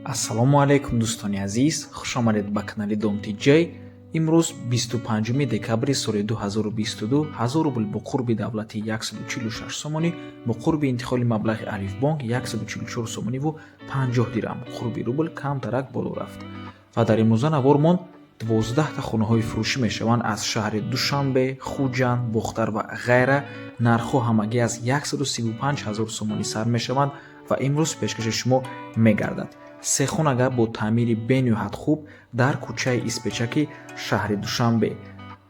Ассалому алайкум, дӯстони азиз, хушомадед ба канали Дом Тиҷай. Имрӯз 25 декабри соли 2022, 1000 рубл бо қурби давлатӣ 146 сомонӣ, бо қурби интиқоли маблағи Алифбонк 144 сомониву 50 дирам. Қурби рубл камтарак боло рафт. Ва дар имрӯза навормон 12та хонаҳои фурӯшӣ мешаванд аз шаҳри Душанбе, Хуҷанд, Бохтар ва ғайра. Нархҳо ҳамагӣ аз 135 ҳазор сомонӣ сар мешаванд ва имрӯз пешкаши шумо мегардад. Се хонага бо таъмири бениҳоят хуб дар кӯчаи Испечаки шаҳри Душанбе.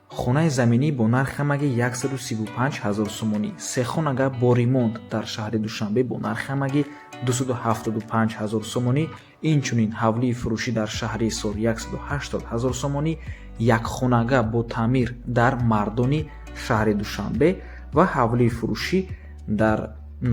Хонаи заминӣ бо нархи ҳамагӣ 135 ҳазор сомонӣ. Се хонага бо ремонт дар шаҳри Душанбе бо нархи ҳамагӣ 275 ҳазор сомонӣ. Инчунин ҳавлии фурӯшӣ дар шаҳри Ҳисор 180 ҳазор сомонӣ, як хонага бо таъмир дар Мардони шаҳри Душанбе ва ҳавлии фурӯшӣ дар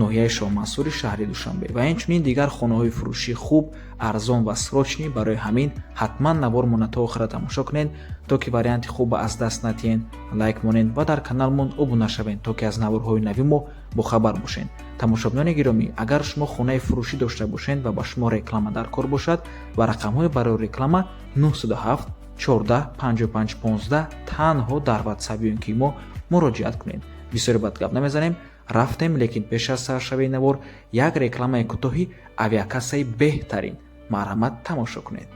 ноҳияи Шоҳмансури шаҳри Душанбе ва инчунин дигар хонаҳои фурӯшӣ хуб, арзон ва срочный. Барои ҳамин ҳатман навормона то охира тамошо кунед, то ки варианти хуб аз даст натиҳен. Лайк монед ва дар каналмон обуна шавед, то ки аз наворҳои нави мо бохабар бошед. Тамошобинони гиромӣ, агар шумо хонаи фурӯшӣ дошта бошед ва ба шумо реклама дар кор бошад, ба рақамҳои барои реклама 907 14 55 15 танҳо дар Ватсап ё ин ки мо муроҷиат кунед. Бисёре бад гап намезанем, рафтем. Лекин пеш аз саршавии навор як рекламаи кӯтоҳи авиакассаи беҳтарин, марҳамат, тамошо кунед.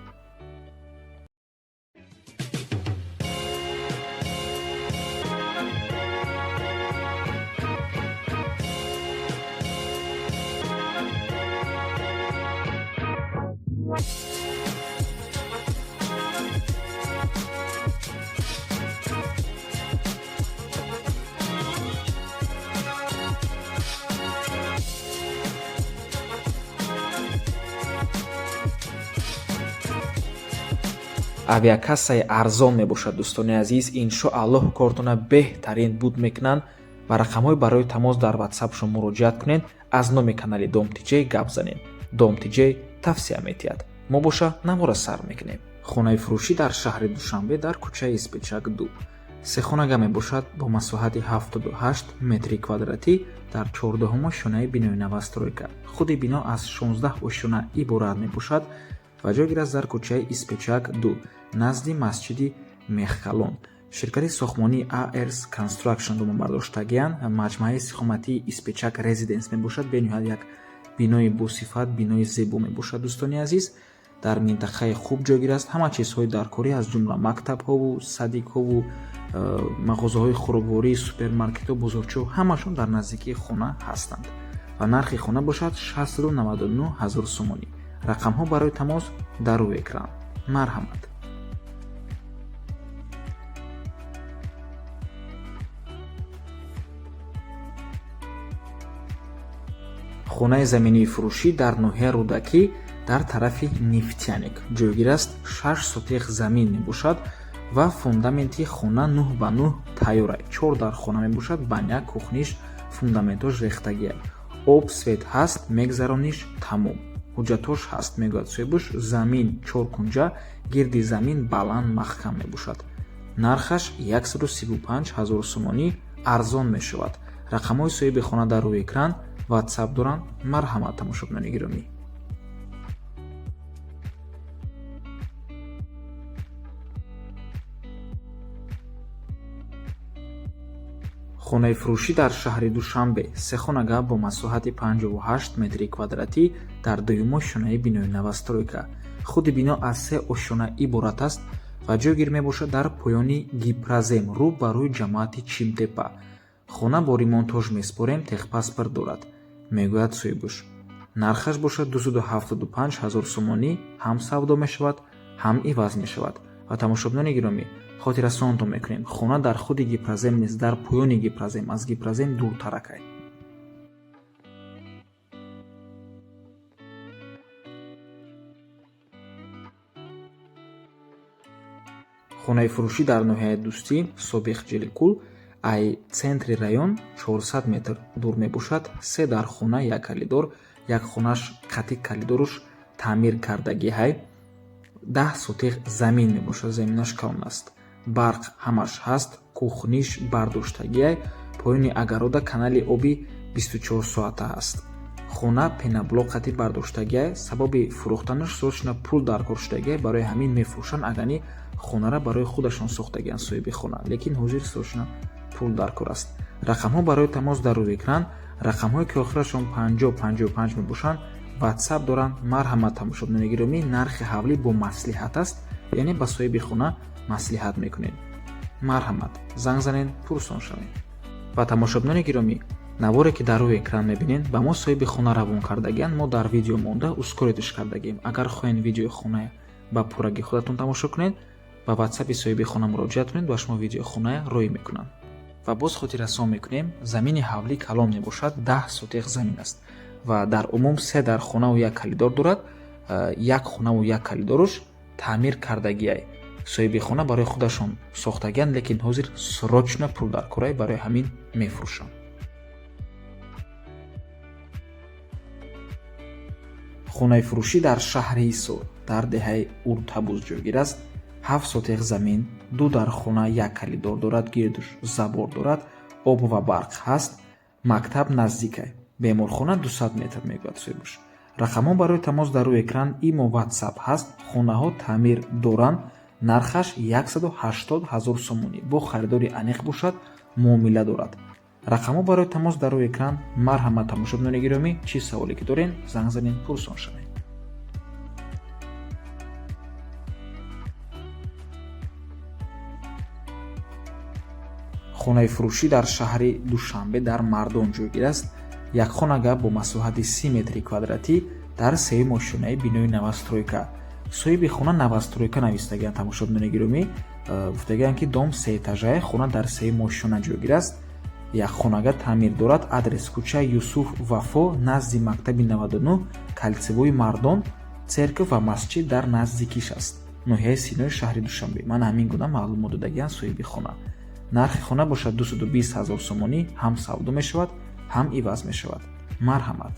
Авиакассаи арзон мебошад, дӯстони азиз. Иншоаллоҳ, кортона беҳтарин буд мекунанд. Ба рақамҳои барои тамос дар Ватсапшон муроҷиат кунед, аз номи канали Дом Тиҷей гап занед. Дом Тиҷей тавсия метиҳад. Мо боша навора сар мекунем. Хонаи фурӯшӣ дар шаҳри Душанбе, дар кӯчаи Испечак 2, сехонага мебошад бо масоҳати 78 метри квадратӣ дар 14-ум ошёнаи бинои новостройка. Худи бино аз 16 ошёна иборат мебошад ва ҷойгир аст дар кӯчаи Испечак 2, назди масҷиди Мехкалон. Ширкати сохтмонии Ars Construction думонбардоштагианд. Маҷмӯаи истиқоматии Испечак Резиденс мебошад. Бениҳоят як бинои босифат, бинои зебо мебошад, дӯстони азиз. Дар минтақаи хуб ҷойгир аст. Ҳама чизҳои даркорӣ, аз ҷумла мактабҳову садикҳову мағозаҳои хӯрокворӣ, супермаркетҳо, бозорчаҳо, ҳамашон дар наздикии хона ҳастанд. Ва нархи хона бошад 699 ҳазор сомонӣ. Рақамҳо барои тамос дар рӯи экран, марҳамат. Хонаи заминии фурӯшӣ дар ноҳияи Рӯдакӣ, дар тарафи Нефтяник ҷойгир аст. 6 сотих замин мебошад ва фундаменти хона 9 ба 9 тайёра. Чор дар хона мебошад, баня, кухниш, фундаментош рехтагия. Об, свет ҳаст, мегзарониш, тамом. Ҳуҷҷатош ҳаст, мегӯяд соҳибуш. Замин чор кунҷа, гирди замин баланд, маҳкам мебошад. Нархаш 135 ҳазор сомонӣ, арзон мешавад. Рақамҳои соҳиби хона дар рӯи экран, Ватсап доранд. Марҳамат, тамошобинони гиромӣ. Хонаи фурӯшӣ дар шаҳри Душанбе, сехонага бо масоҳати 58 метри квадратӣ дар дуюм ошёнаи бинои новостройка. Худи бино аз се ошёна иборат аст ва ҷойгир мебошад дар поёни Гипрозем, рӯ ба рӯи ҷамоати Чимтепа. Хона бо ремонтош меспорем, техпаспорт дорад, мегӯяд соҳибуш. Нархаш бошад 275 ҳазор сомонӣ, ҳам савдо мешавад, ҳам иваз мешавад. Ва тамошобинони гиромӣ, хотиррасонтон мекунем, хона дар худи Гипрозем нест, дар поёни Гипрозем, аз Гипрозем дуртаракай. Хонаи фурӯшӣ дар ноҳияи Дӯстӣ, собиқ Ҷеликул, ай центри район 400 метр дур мебошад. Се дар хона, як калидор, як хонаш қати калидоруш таъмир кардагиҳай. 10 сотих замин мебошад, заминаш калон аст. Барқ ҳамаш ҳаст, кухниш бардоштагиай. Поёни огорода канали оби 24 соата ҳаст. Хона пеноблок қати бардоштагиай, сабаби фурӯхтанаш срочно пул даркор шудагиай, барои ҳамин мефурӯшанд. Агани хонара барои худашон сохтагианд соҳиби хона, лекин ҳозир срочно пул даркор аст. Рақамҳо барои тамос дар рӯи экран, рақамҳое ки охирашон 50 55 мебошанд, WhatsApp доранд. Марҳамат, тамошобинони гиромӣ, нархи ҳавлӣ бо маслиҳат аст, яъне ба соҳиби хона маслиҳат мекунед. Марҳамат, занг занед, пурсон шавед. Ва тамошобинони гиромӣ, наворе ки дар рӯи экран мебинед, ба мо соҳиби хона равон кардагианд. Мо дар видео монда ускорить ш кардагием. Агар хоҳед видеои хона ба пуррагӣ худатон тамошо кунед, ба ватсапи соҳиби хона муроҷиат кунед, ба шумо видеои хона роҳӣ мекунанд. Ва боз хотиррасон мекунем, замини ҳавлӣ калон мебошад, 10 сотих замин аст ва дар умум се дар хонаву як калидор дорад. Як хонаву як калидоруш таъмир кардагиай, соҳиби хона барои худашон сохтагианд, лекин ҳозир срочно пул даркорай, барои ҳамин мефурӯшанд. Хонаи фурӯшӣ дар шаҳри Ҳисор, дар деҳаи Уртабуз ҷойгир аст. 7 сотих замин, ду дар хона, як калидор дорад, гирдуш забор дорад, об ва барқ ҳаст, мактаб наздикай, беморхона 200 метр, мегӯяд соҳибаш. Рақамҳо барои тамос дар рӯи экран, имо, ватсап ҳаст. Хонаҳо таъмир доранд. Нархаш 180 ҳазор сомонӣ, бо харидори аниқ бошад, муомила дорад. Рақамҳо барои тамос дар рӯи экран. Марҳамат, тамошобинони гиромӣ, чӣ саволе ки дорен, занг занед, пурсон шавед. Хонаи фурӯшӣ дар шаҳри Душанбе, дар Мардон ҷойгир аст. Якхонага бо масоҳати 30 метри квадратӣ дар сеюм ошёнаи бинои новостройка. Соҳиби хона новостройка навистагианд. Тамошобинони гиромӣ, гуфтагианд, ки дом сеэтажае, хона дар сеюм ошёна ҷойгир аст, якхонага, таъмир дорад. Адрес: кӯчаи Юсуф Вафо, назди мактаби 99, кольцевой Мардон, церковь ва масҷид дар наздикиш аст, ноҳияи Синои шаҳри Душанбе. Ман ҳамин гуна маълумот додагианд соҳиби хона. Нархи хона бошад 220 ҳазор сомонӣ, ҳам савдо мешавад, ҳам иваз мешавад. Марҳамат.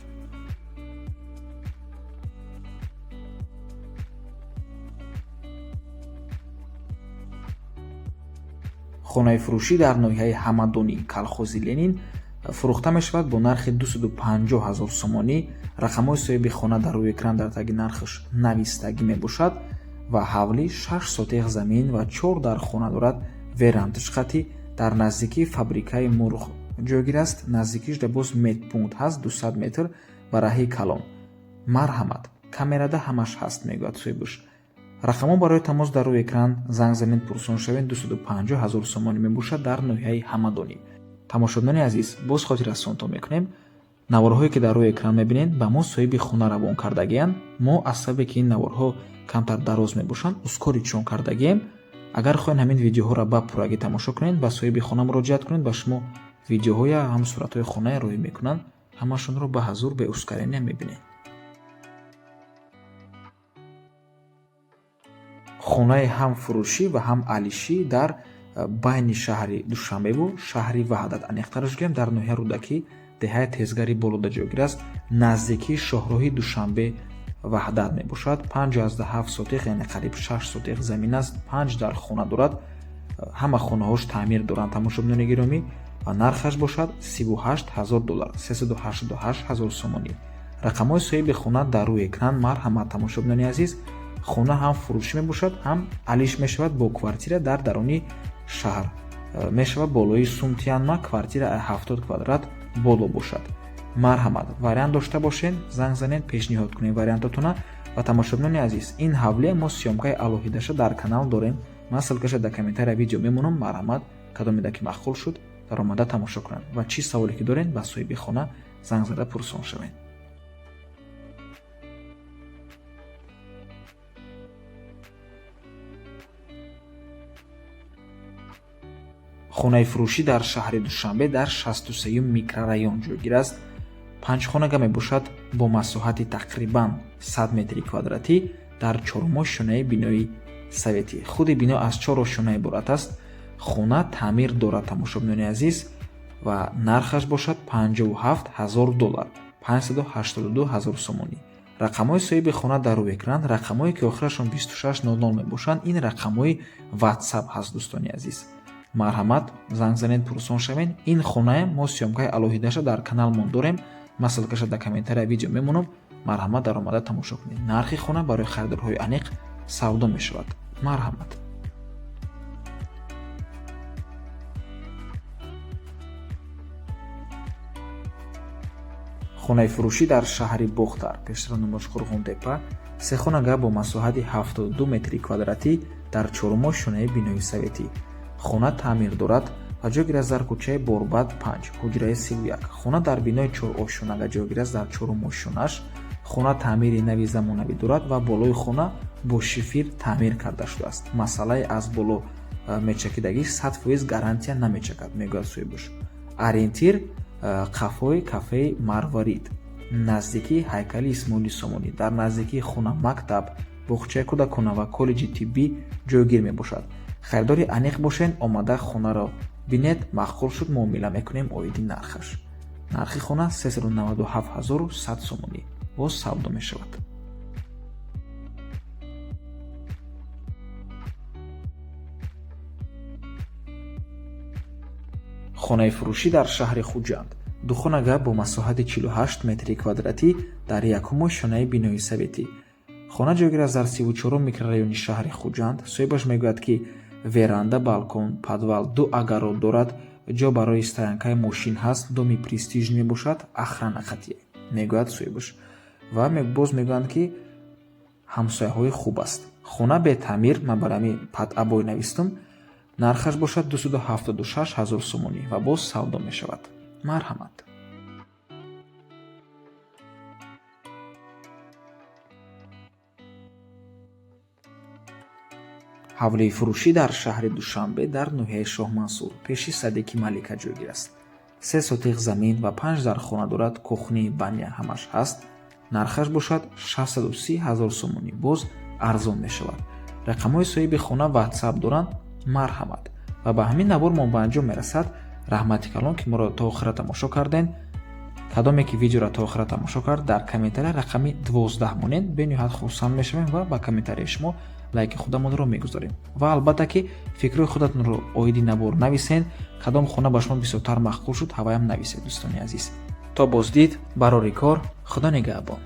Хонаи фурӯшӣ дар ноҳияи Ҳамадонӣ, колхози Ленин фурӯхта мешавад бо нархи 250 ҳазор сомонӣ. Рақамҳои соҳиби хона дар рӯи экран дар таги нархаш навистагӣ мебошад. Ва ҳавлӣ 6 сотих замин ва чор дар хона дорад, верандаш қатӣ, дар наздикии фабрикаи мурғ ҷойгир аст. Наздикиш да боз медпункт ҳаст, 200 метр ба раҳи калон. Марҳамат, камерада ҳамаш ҳаст, мегӯяд соҳибуш. Рақамҳо барои тамос дар рӯи экран, занг занед, пурсон шавед. 250 ҳазор сомонӣ мебошад дар ноҳияи Ҳамадонӣ. Тамошобинони азиз, боз хотиррасонтон мекунем, наворҳое ки дар рӯи экран мебинед, ба мо соҳиби хона равон кардагианд. Мо аз сабабе ки ин наворҳо камтар дароз мебошанд, ускорить шон кардагием. Агар хоҳед ҳамин видеоҳоро ба пуррагӣ тамошо кунед, ба соҳиби хона муроҷиат кунед, ба шумо видеоҳоя ҳам суратҳои хонае роҳӣ мекунанд, ҳамашонро ба ҳазур бе ускорения мебинед. Хонаи ҳам фурӯшӣ ва ҳам алишӣ дар байни шаҳри Душанбеву шаҳри Ваҳдат, аниқтараш гӯям, дар ноҳияи Рӯдакӣ, деҳаи Тезгари Болода ҷойгир аст. Наздикии шоҳроҳи Душанбе Ваҳдат мебошад. 5,7 сотих, яъне қариб 6 сотих замин аст, панҷ дар хона дорад, ҳама хонаҳош таъмир доранд, тамошобинони гиромӣ. Ва нархаш бошад 38 ҳазор доллар, 388 ҳазор сомонӣ. Рақамҳои соҳиби хона дар рӯи экран. Марҳамат, тамошобинони азиз. Хона ҳам фурӯшӣ мебошад, ҳам алиш мешавад, бо квартира дар даруни шаҳр мешавад, болои Сумтиянма, квартира 70 квадрат боло бошад. Марҳамат, вариант дошта бошед, занг занед, пешниҳод кунед вариантотона. Ва тамошобинони азиз, ин ҳавлия мо съёмка и алоҳидаша дар канал дорем. Ман ссылка ша дар комментария видео мемонам. Марҳамат, кадомеда ки маъқул шуд, даромада тамошо кунанд ва чӣ саволе ки доред, ба соҳиби хона занг зада пурсон шавед. Хонаи фурӯшӣ дар шаҳри Душанбе, дар 63-юм микрорайон ҷойгир аст. Панҷхонага мебошад бо масоҳати тақрибан 100 метри квадратӣ дар чорумошёнаи бинои советӣ. Худи бино аз чор ошёна иборат аст. Хона таъмир дорад, тамошобинони азиз, ва нархаш бошад 57 ҳазор доллар, 582 ҳазор сомонӣ. Рақамҳои соҳиби хона дар рӯи экран. Рақамҳое ки охирашон 2600 мебошанд, ин рақамҳои ватсап ҳаст. Дӯстони азиз, марҳамат, занг занед, пурсон шавед. Ин хонае мо съёмка и алоҳидаша дар каналмон дорем. Ман ссылкаша дар комментария видео мемонам. Марҳамат, даромада тамошо кунед. Нархи хона барои харидорҳои аниқ савдо мешавад. Марҳамат. Хонаи фурӯшӣ дар шаҳри Бохтар, пештара номаш Қурғонтепа, сехонага бо масоҳати 72 метри квадратӣ дар чорумошёнаи бинои советӣ. Хона таъмир дорад ва ҷойгир аст дар кӯчаи Борбад 5, ҳуҷраи 31. Хона дар бинои чорошёнага ҷойгир аст дар чорумошёнаш. Хона таъмири нави замонавӣ дорад ва болои хона бо шифир таъмир карда шудааст. Масъалаи аз боло мечакидагӣ 100% гарантия намечакад, мегӯяд соҳибаш. Ориентир қафои кафеи Марварид, наздикии ҳайкали Исмоили Сомонӣ, дар наздикии хона мактаб, боғчаи кӯдакона ва коллеҷи тиббӣ ҷойгир мебошад. Харидори аниқ бошед, омада хонаро бинед, маъқул шуд, муомила мекунем оиди нархаш. Нархи хона 397 100 сомонӣ боз савдо мешавад. Хонаи фурӯшӣ дар шаҳри Хуҷанд, духонага бо масоҳати 48 метри квадратӣ дар якумошёнаи бинои советӣ. Хона ҷойгир аст дар 34 микрорайони шаҳри Хуҷанд. Соҳибаш мегӯяд, ки веранда, балкон, подвал, ду огород дорад, ҷо барои стоянкаи мошин ҳаст, доми престиж мебошад, охрана қатъие, мегӯяд соҳибаш. Ва боз мегӯянд, ки ҳамсояҳои хуб аст. Хона бетаъмир, ман бар ҳамин под обой навистам. Нархаш бошад 276 ҳазор сомонӣ ва боз савдо мешавад. Марҳамат. Ҳавлии фурӯшӣ дар шаҳри Душанбе дар ноҳияи Шоҳмансур, пеши садики Малика ҷойгир аст. 3 сотиқ замин ва 5 дархона дорад, кухни, баня ҳамаш ҳаст. Нархаш бошад 630 ҳазор сомонӣ, боз арзон мешавад. Рақамҳои соҳиби хона WhatsApp доранд. Марҳамат. Ва ба ҳамин навор мо ба анҷом мерасад. Раҳмати калон, ки моро то охира тамошо карден. Кадоме ки видеоро то охира тамошо кард, дар комментария рақами 12 монед, бениҳоят хурсанд мешавем ва ба комментарияи шумо лайки худамонро мегузорем. Ва албатта ки фикрҳои худатонро оиди навор нависен, кадом хона ба шумо бисёртар маъқул шуд, ҳаваям нависед, дӯстони азиз. То боздид, барори кор, Худо нигаҳбон.